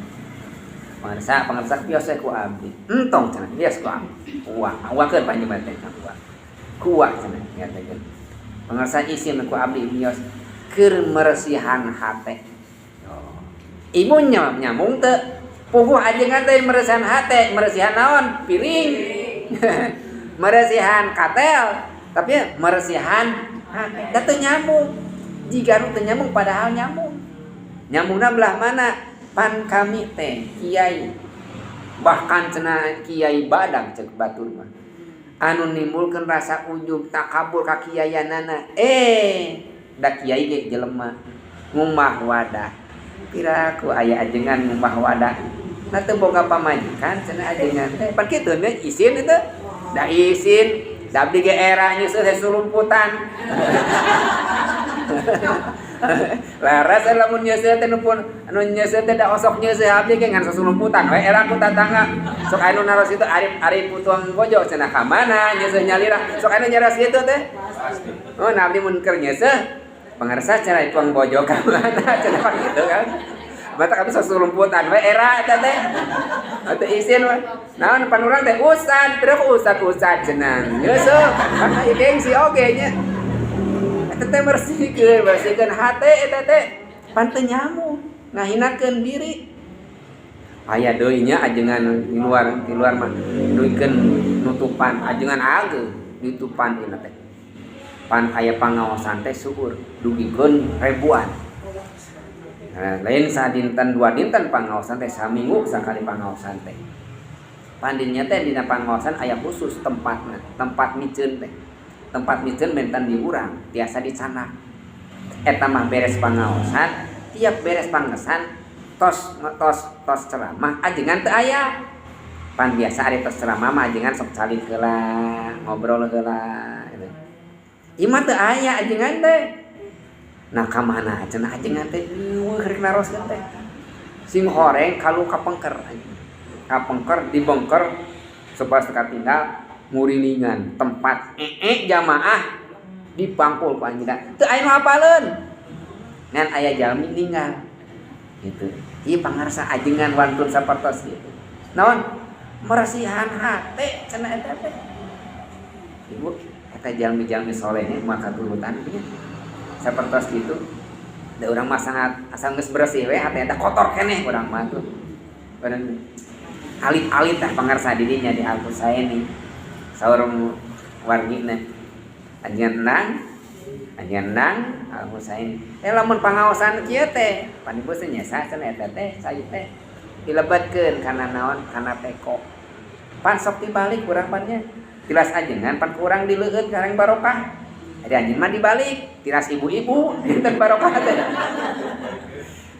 pangarsa pangarsa bios ku abdi entong cenah bios ku abdi kuah awakeun panjenengan teh kuah kuah cenah nyatakeun pangarsa isin ku abdi bios keur meresihan hate. Oh. Ibu nyambung teu puguh ajengan teh meresihan hate, meresihan naon? Piring. Meresihan katel, tapi meresihan hate. Da teu nyambung. Jika nu teu nyambung padahal nyambung. Nyambungna belah mana? Pan kami teh kiai. Bahkan cenah kiai badag cek batur mah. Anu nimbulkeun rasa ujub takabur ka kiaianana. Da kiai ge jelema ngumbah wadah. Piraku aya ajengan ngumbah wadah. Na teu boga pamajikan cenah ajengan teh. Pan kitu nya isin itu. Da isin, da abdi ge era nyeuseut sulumputan. Laras lamun nyeuseut teh nu pun anu nyeuseut teh da osok nyeuseut abdi ge ngan sasulumputan we era ku tatangga. Sok anu naros itu arif arif putuang bojo cenah ka mana nyeuseut nyalira. Sok anu nyaros kitu teh. Oh, nah abdi mun keur nyeuseut pangarsa cenah tuang bojo ka mana cenah kitu kan. Mata kami sasulumputan we era eta teh. Atuh isin we. Naon pan urang teh ustad, terus ustad-ustad cenah. Nyeuseut kan ieu gengsi oge nya. Eta teh bersihkeun, bersihkeun hate eta teh. Pan teu nyambung, ngahinakeun diri. Aya deui nya ajengan di luar mah duikeun nutupan ajengan ageung ditutupan ieu teh. Pan aya pangaosan teh syukur dugikeun ribuan. Nah, lain sadinten dua dinten pangaosan teh saminggu sakali pangaosan teh. Pandinya teh dina pangaosan aya khusus tempatna, tempat miceun teh. Tempat miceun benten di urang, tiasa dicanak. Eta mah beres pangaosan, tiap beres pangesan tos tos tos ceramah ajengan teu aya. Pan biasa ari tos ceramah mah ajengan sok calik heula, ngobrol heula gitu. Ieu mah teu aya ajengan teh. Nah ka mana cenah ajengan teh eueuh rek naroskeun teh. Sing horeng kalu kapengker. Kapengker dibongker supaya teu katinggal ngurilingan tempat jamaah dipangkul ku anjeunna. Teu aya nu hafaleun. Ngan aya jalmi ninggal. Gitu. Ieu pangarsa ajengan wantun sapertos kitu. Naon? Meresihan hate cenah eta teh. Ibu eta jalmi-jalmi soleh mah katurutan nya. Sapertos kitu. Da urang mah sangat asal geus bersih we hate eta kotor keneh urang mah tuh. Bareng alit-alit tah pangarsa di dinya di Al Husaini. Saur wargina ajengan endang Al Husaini. Lamun pangaosan kieu teh pan ibu teh nyesa cenah eta teh cai teh dilebetkeun kana naon kana teko. Pan sok dibalik urang pan nya. Tilas ajengan pan ku urang dileueut kareng barokah. Ari anjeun mah dibalik tilas ibu-ibu dinten barokah teh.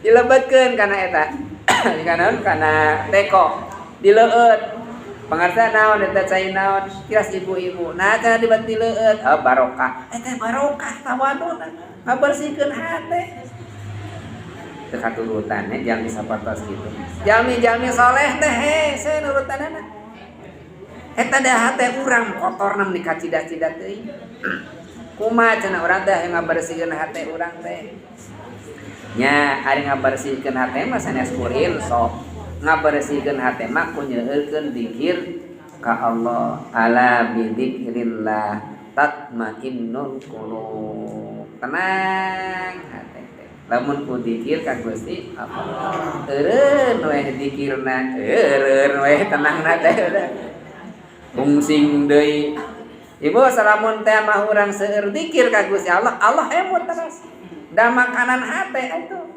Dilebetkeun kana eta. Kana naon kana teko. Dileueut. Pangarsa naon eta cai naon tilas ibu-ibu. Nah cenah dibat dileueut oh barokah. Eta barokah tawaduna ngabersihkeun hate. Teu katurutan nya jalmi sapertos kitu. Jalmi-jalmi soleh teh hese nurutanana. Eta da hate urang kotorna meni kacida-cida teuing. Kumaha cenah urang teh ngabersihkeun hate urang teh. Nya ari ngabersihkeun hate mah sanes kurin sok. Ngabersihkeun hate mah ku nyeueurkeun zikir ka Allah. Ala bi dzikrillah tatmainnul qulub. Tenang hate teh. Lamun ku dikir ka Gusti Allah. Eureun we dikirna, eureun we tenangna teh. Rungsing deui. Ibu salamun teh mah urang seueur dikir ka Gusti Allah, Allah emut terus. Da makanan hate atuh.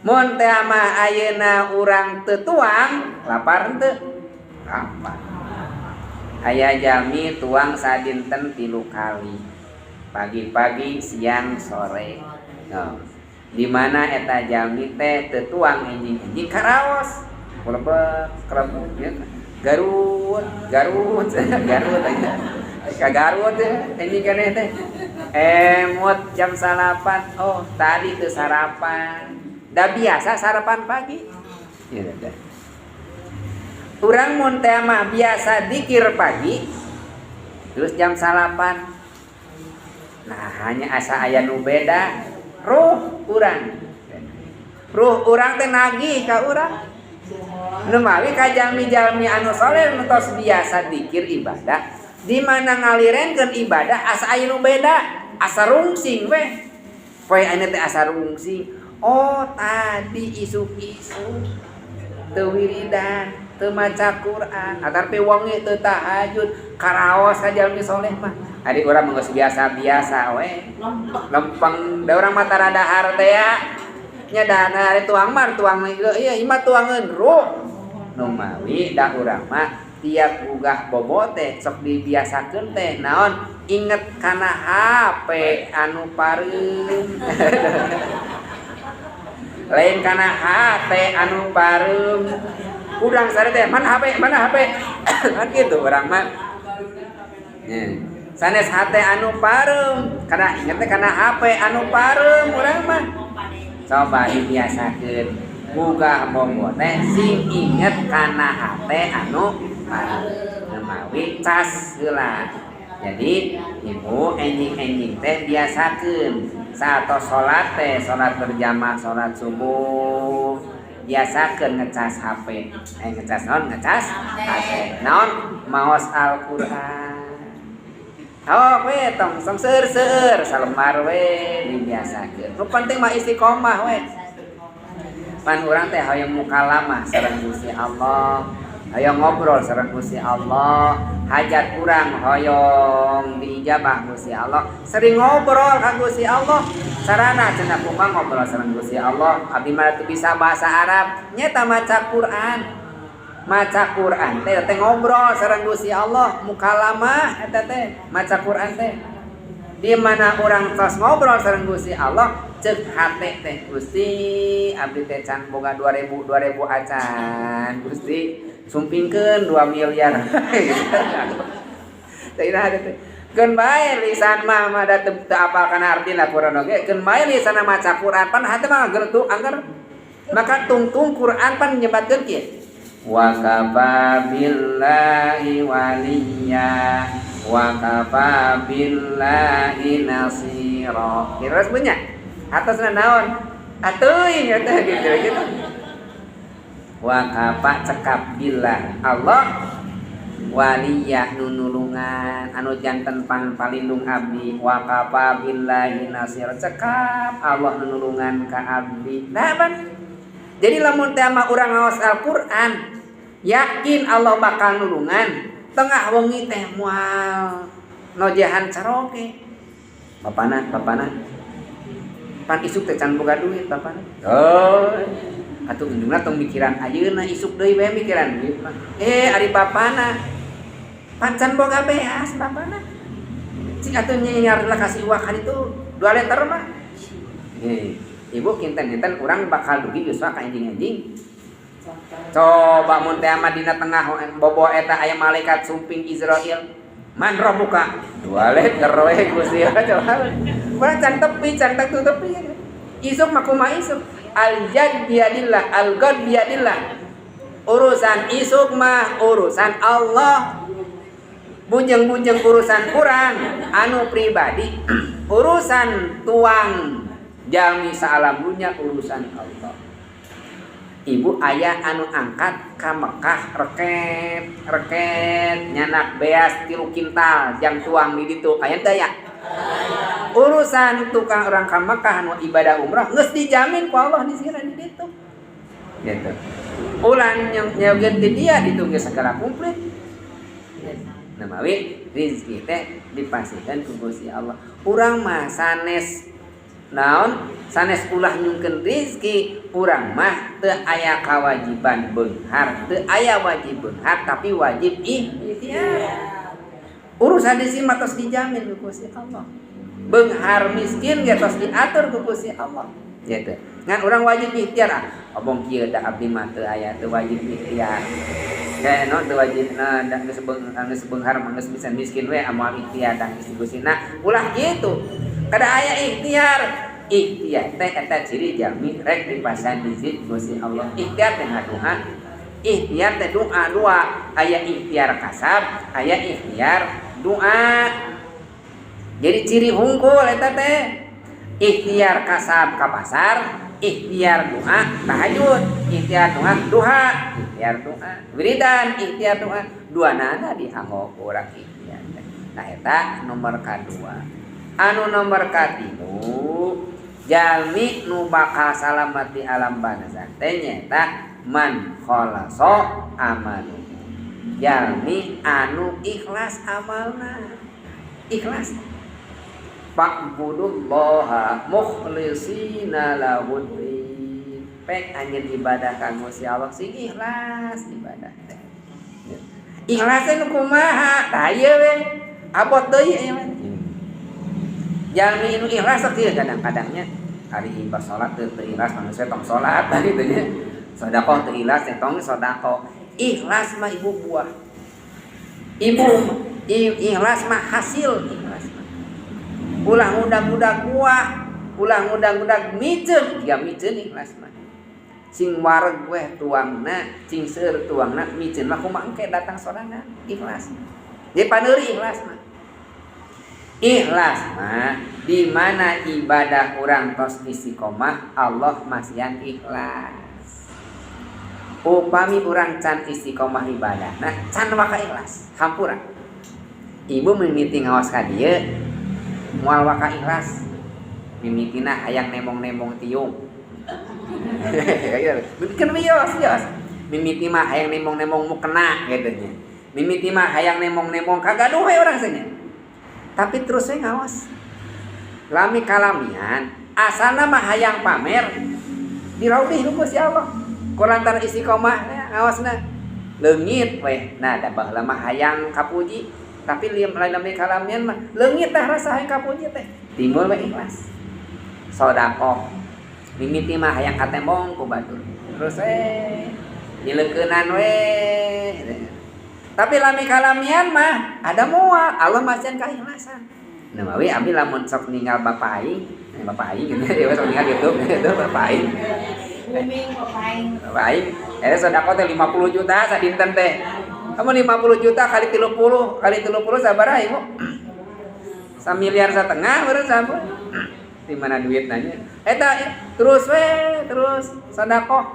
Mun teh mah ayeuna urang teu tuang, lapar henteu? Lapar. Aya jalmi tuang sadinten 3 kali. Pagi-pagi, siang, sore. No. Di mana eta jalmi teh teu tuang enjing-enjing karaos. Kelebek, kelebek ya. Garut, Garut, Garut aja. Ka Garut ya, enjing keneh teh. Emut jam 9, oh tadi teu sarapan. Da biasa sarapan pagi. Ya dah. Urang mun teh mah biasa dikir pagi, terus jam 9. Nah, hanya asa aya nu beda ruh urang. Ruh urang teh nagih ka urang. Nu mawi ka jalmi-jalmi anu soleh nu tos biasa dikir ibadah, di mana ngalirenkeun ibadah asa aya nu beda, asa rungsing we. Poe ayeuna teh asa rungsing. Oh, tadi isuk-isuk teu wiridan, teu maca Quran, atarpi wengi teu tahajud, karaos ka jalmi soleh mah. Ari urang mah geus biasa-biasa we. Lempeng, da urang mah tara dahar teh ya. Nya dana ari tuang mah tuang ieu ieu mah tuangeun ruh. Nu mawi da urang mah tiap gugah bobo teh sok dibiasakeun teh naon inget kana HP anu pareum. Lain kana hate anu pareum. Urang sare teh mana HP, mana HP. Kan gitu urang mah. Sanes hate anu pareum, kana inget teh kana HP anu pareum urang mah. Coba dibiasakeun gugah bobo teh sing inget kana hate anu pareum. Mawi cas heula. Jadi ibu enjing-enjing teh biasakeun saatos salat teh, salat berjamaah, salat subuh, biasakeun ngecas HP. Ngecas naon? Ngecas HP. Naon? Maos Al-Qur'an. Oh, we tong tong seueur-seueur salembar we dibiasakeun. Nu penting mah istiqomah we. Pan urang teh hoyong mukalamah sareng Gusti Allah. Hoyong ngobrol sareng Gusti Allah, hajat urang hoyong diijabah Gusti Allah. Sering ngobrol ka Gusti Allah. Sarana cenah kumaha ngobrol sareng Gusti Allah? Abdi mah teu bisa bahasa Arab, nyeta maca Quran. Maca Quran teh teh ngobrol sareng Gusti Allah, mukalamah eta teh maca Quran teh. Di mana urang tos ngobrol sareng Gusti Allah, ceuk hate teh Gusti abdi teh can boga 2000 2000 acan. Gusti sumpingkeun 2 miliar. Teh iraha teh. Keun bae lisan mah mah da teu apal kana artina Quran oge, keun bae lisan maca Quran pan hate mah geuleuh angger. Maka tungtung Quran pan nyebatkeun kieu. Wa kafa billahi waliya wa kafa billahi nasira. Kira punya atasna naon? Atuh eta gitu gitu. Wa kafa cekap billah Allah waliyah nunulungan anu janten palindung abdi wa kafa billahi nasir cekap Allah nunulungan ka abdi. Nah, ban. Jadi lamun teh mah urang ngaos Al-Qur'an yakin Allah bakal nulungan, tengah wengi teh moal nojehan caroke. Bapana, bapana. Pan isuk teh can boga duit bapana. Oh, atuh indungna tong mikiran ayeuna isuk deui bae mikiran duit mah. Ari bapana. Pan can boga beas bapana. Cing atuh nyiar lah kasih uang kan itu 2 liter mah. Ibu kinten-kinten urang bakal dugi yuswa ka enjing-enjing. Coba mun teh mah dina tengah bobo eta aya malaikat sumping Israil. Man rabbuka? 2 liter we Gusti coba. Urang can tepi, can tepi. Isuk mah kumaha isuk? Al yad biadillah, al ghad biadillah. Urusan isuk mah urusan Allah. Bunjeng-bunjeng urusan urang anu pribadi, urusan tuang jalmi saalam dunya urusan Allah. Ibu ayah anu angkat ka Mekah reket reket nyanak beas 3 kintal jang tuang di ditu aya teu aya? Urusan tukang orang ka Mekah nu ibadah umrah geus dijamin ku Allah di sini di ditu. Gitu. Ulah nyeugkeun ti dia ditu geus segala komplit. Nah, mawi rezeki teh dipasihkan ku Gusti Allah. Urang mah sanes naon, sanes ulah nyungkeun rezeki, urang mah teu aya kewajiban beunghar, teu aya wajib beunghar tapi wajib ikhtiar. Urusan di sini mah tos dijamin ku Gusti Allah. Beunghar miskin ge tos diatur ku Gusti Allah. Gitu. Ngan urang wajib ikhtiar ah. Obong kieu da abdi mah teu aya teu wajib ikhtiar. Ya no teu wajib na da geus geus beunghar mah geus bisa miskin we amal ikhtiar da geus Gusti. Nah, ulah kitu. Kada aya ikhtiar. Ikhtiar teh eta ciri jalmi rek dipasihan rizki Gusti Allah. Ikhtiar teh ngadoa. Ikhtiar teh doa dua, aya ikhtiar kasab, aya ikhtiar doa. Jadi ciri hungkul eta teh. Ikhtiar kasab ka pasar, ikhtiar doa tahajud, ikhtiar doa duha, ikhtiar doa wiridan, ikhtiar doa dua nana dianggo ku urang ikhtiar teh. Nah eta nomor kadua. Anu nomor katilu jalmi nu bakal salamet di alam barzakh teh nyaeta man khalasa amaluhu. Jalmi anu ikhlas amalna. Ikhlas. Fa'budullaha mukhlisina lahuddin. Pek anjeun ibadah ka Gusti Allah sing ikhlas ibadah teh. Ikhlas teh nu kumaha? Tah ieu we. Abot deui ieu mah. Jalmi nu ikhlas teh kadang-kadangnya ari ibadah salat teu ikhlas manusia tong salat gitu nya. Sedekah teu ikhlas teh tong sedekah. Ikhlas mah ibu buah. Ibu ikhlas mah hasil ikhlas mah. Ulah ngudag-ngudag buah, ulah ngudag-ngudag miceun, jiga miceun ikhlas mah. Sing wareg weh tuangna, sing seueur tuangna miceun mah kumaha engke datang sorangan ikhlas. Jadi paneuri ikhlas mah. Ikhlas mah di mana ibadah urang tos istiqomah Allah masihan ikhlas. Upami urang can istiqomah ibadah, nah can waka ikhlas, hampura. Ibu mimiti ngaos ka dieu moal waka ikhlas. Mimitina hayang nembong-nembong tiung. Kan wios wios. Mimiti mah hayang nembong-nembong mukena gitu nya. Mimiti mah hayang nembong-nembong kagaduh we urang nya. Tapi terus we ngaos. Lami kalamian asalna mah hayang pamer diraubih ku Gusti Allah. Ku lantaran istiqomah ngaosna leungit we. Nah da baheula mah hayang kapuji tapi lami kalamian mah leungit tah rasa hayang kapuji teh. Timbul we ikhlas. Sedekah. Mimiti mah hayang katembong ku batur. Terus we nyileukeunnan we. Tapi lami kalamian mah ada moal Allah masihan keikhlasan. Nah mawi abdi lamun sok ninggal bapak aing, bapak aing gitu ya sok ninggal gitu, gitu bapak aing. Booming bapak aing. Bapak aing, sedekah teh 50 juta sadinten teh. Kamu 50 juta kali 30 kali 30 sabaraha ibu? Samiliar setengah baru sampun. Di mana duit nanya? Eta terus we terus sedekah.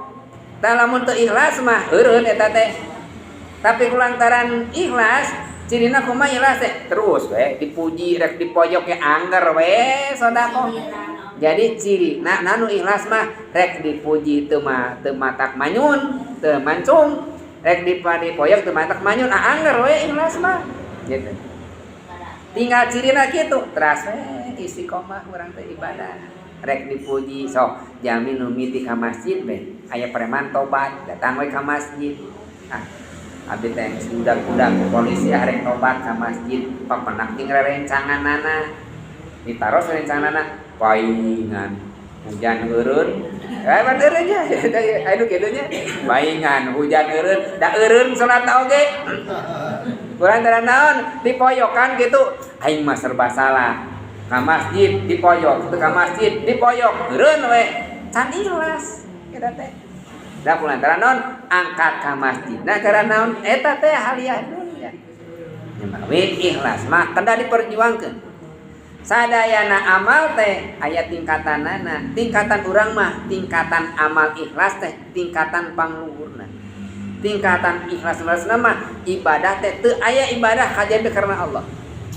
Tah lamun teu ikhlas mah eureun eta teh. Tapi kulantaran ikhlas, cirina kumaha ikhlas teh? Terus we dipuji rek dipoyok ge angger we sedekah. Jadi ciri nah nanu ikhlas mah rek dipuji teu mah teu matak manyun, teu mancung, rek dipoyok teu matak manyun, ah angger we ikhlas mah. Gitu. Tinggal cirina kitu, teras we istiqomah urang teh ibadah. Rek dipuji sok jalmi nu miti ka masjid we aya preman tobat datang we ka masjid. Ah abdi teh geus budak-budak polisi ah rek tobat ka masjid papenak jeung rerencanganana. Ditaros rencanganana paingan hujan eureun. Eh pan eureun nya aya nu kitu nya. Paingan hujan eureun da eureun salat oge. Kulantaran naon dipoyokan gitu aing mah serba salah. Ka masjid dipoyok, teu ka masjid dipoyok, eureun we. Can ikhlas eta teh. Da kulantaran naon angkat ka masjid. Nah karena naon eta teh haliah dunya. Nya mawi ikhlas mah kedah diperjuangkeun. Sadayana amal teh aya tingkatanana. Tingkatan urang mah tingkatan amal ikhlas teh tingkatan pangluhurna. Tingkatan ikhlas mah ibadah teh teu aya ibadah kajabi karena Allah.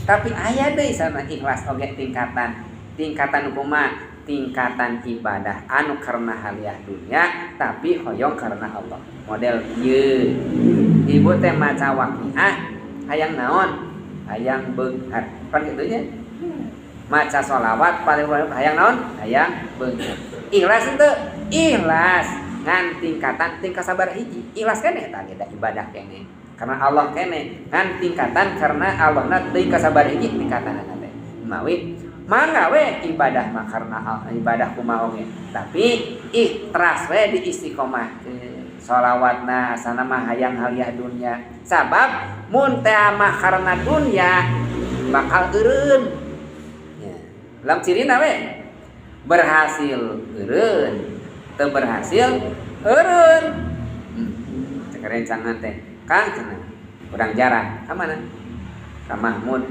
Tapi aya deui sana ikhlas oge tingkatan. Tingkatan kumaha? Tingkatan ibadah anu karena haliah dunia tapi hoyong karena Allah. Model ieu. Ibu teh maca waqiah hayang naon? Hayang beunghar. Pan kitu nya. Maca sholawat paling hayang naon? Hayang beunghar. Ikhlas henteu? Ikhlas. Ngan tingkatan tingkat sabar hiji. Ikhlas keneh eta ge da ibadah keneh. Karena Allah keneh. Ngan tingkatan karena Allahna deui ka sabar hiji tingkatanna teh. Mawi mangga we ibadah mah karena ibadah kumaha oge. Tapi ikhlas we di istiqomahkeun. Sholawatna asana mah hayang haliah dunia. Sabab mun teh mah karena dunia bakal eureun. Ya. Lam cirina we berhasil eureun, teu berhasil eureun. Cek rencangan teh. Kang cenah urang jarah ka mana? Ka Mahmud.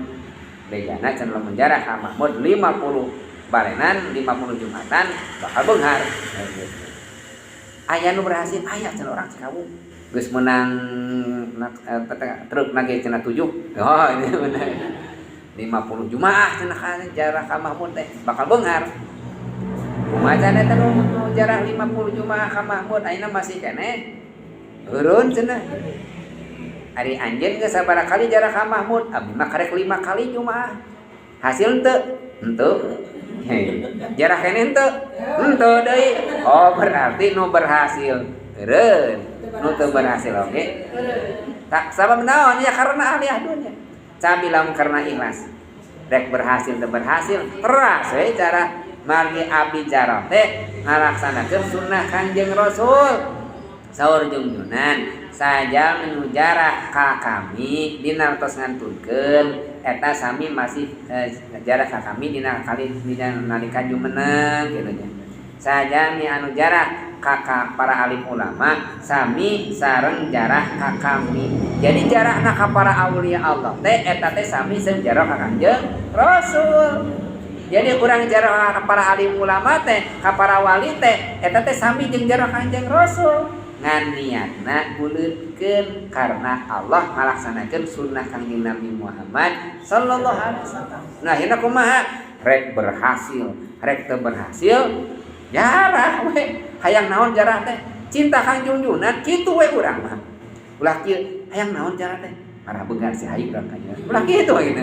Bejana cenah lamun jarah ka Mahmud 50 barenan 50 Jumatan bakal beunghar. Aya nu berhasil aya cenah orang Cikawung. Geus meunang truk nage cenah 7. Oh ini bener. 50 Jumaah cenah ka jarah ka Mahmud teh bakal beunghar. Kumaha cenah eta nu jarah 50 Jumaah ka Mahmud ayeuna masih keneh eureun cenah. Ari anjeun geus sabaraha kali jarah ka Mahmud? Abdi mah karek 5 kali Jumaah. Hasil henteu? Henteu. Hei, jarah keneh henteu? Henteu deui. Oh berarti nu berhasil eureun, nu teu berhasil oge. Tak sabab naon? Ya karena ahliah dunya. Cabi lamun karena ikhlas. Rek berhasil teu berhasil, teras we cara margi abdi jarah teh ngalaksanakeun sunnah Kangjeng Rasul. Saur jungjunan saja menujarah ka kami dina tos ngantunkeun eta sami masih jarah ka kami dina kali dina nalika jumeneng kitu nya. Sajami anu jarah ka para alim ulama sami sareng jarah ka kami. Jadi jarahna ka para aulia Allah teh eta teh sami sareng jarah ka Kangjeng Rasul. Jadi urang jarah ka para alim ulama teh ka para wali teh eta teh sami jeung jarah Kangjeng Rasul. Ngan niatna buleutkeun karena Allah ngalaksanakeun sunnah Kangjeng Nabi Muhammad sallallahu alaihi wasallam. Nah, akhirna kumaha? Rek berhasil, rek teu berhasil, jarah we. Hayang naon jarah teh? Cinta kang junjunan kitu we urang mah. Ulah kieu, hayang naon jarah teh? Marah beunghar si hayu urang ka nya. Ulah kitu we gitu.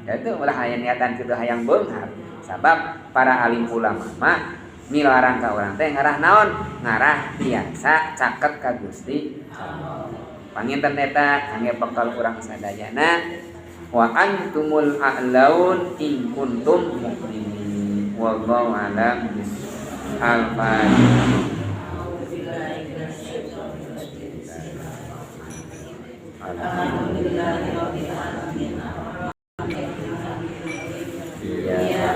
Ya itu ulah hayang niatan kitu hayang beunghar. Sabab para alim ulama mah milarang ka urang teh ngarah naon? Ngarah tiasa caket ka Gusti Allah. Panginten eta kangge bekal urang sadayana wa antumul a'laun in kuntum mu'minin. Wallahu a'lam bishawab. Al-Fatihah. Alhamdulillahirabbil alamin. Iya.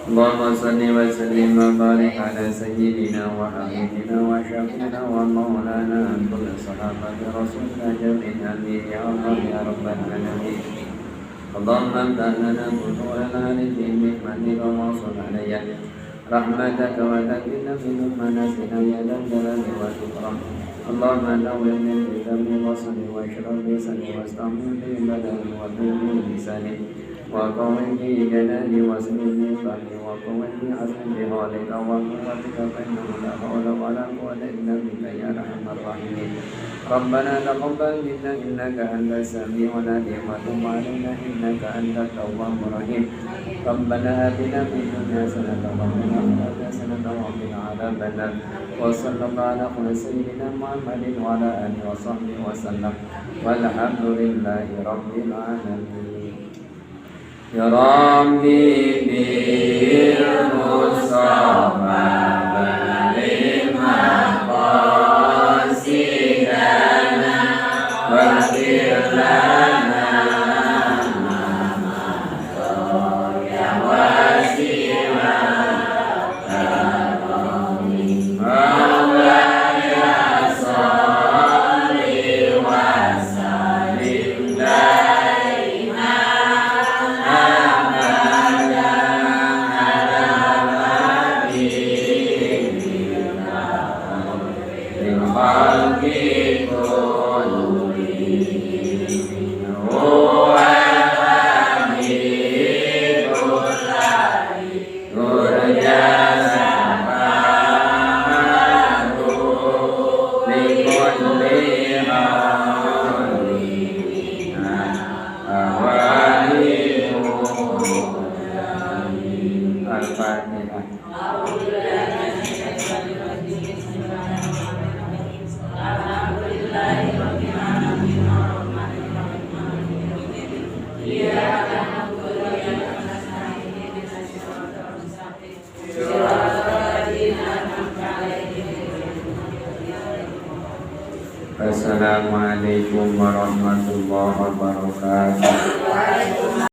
Allahumma salli wa sallim wa barik ala sayyidina wa habibina wa syafi'ina wa maulana kulli sahabati rasulina jami'an amin ya Allah ya rabbal alamin. Allahumma amdah lana buturan alifin min manika wa wasul alayya rahmataka wa takinna min manasina ya dal jalali wal ikram. Allahumma nawwir min bidami wasli wa ashraf bi sani wa astamil bi badani wa bi lisani wa qawwi bi jalali wa smi bi fahmi wa qawwi bi azmi bi hawlika wa quwwatika fa innahu la hawla wa la quwwata illa bika ya arhamar rahimin. Rabbana taqabbal minna innaka antas samiul alim wa tub alaina innaka antat tawwabur rahim. Rabbana atina fid dunya hasanatan wa fil akhirati hasanatan wa qina adzabannar. Wa sallallahu ala sayyidina Muhammadin wa ala alihi wa sahbihi wa sallam. Walhamdulillahi rabbil alamin. Ya Rabbi bil Mustafa balima qasidana waghfir lana ya wasi'a Maulaya sholli wa sallim daiman abadan ala habibika Khalqi kulli. Huwa al-wahidul turja syafa'atu likulli hawli ahwali. Al-Fatihah. Assalamualaikum warahmatullahi wabarakatuh. Waalaikumsalam.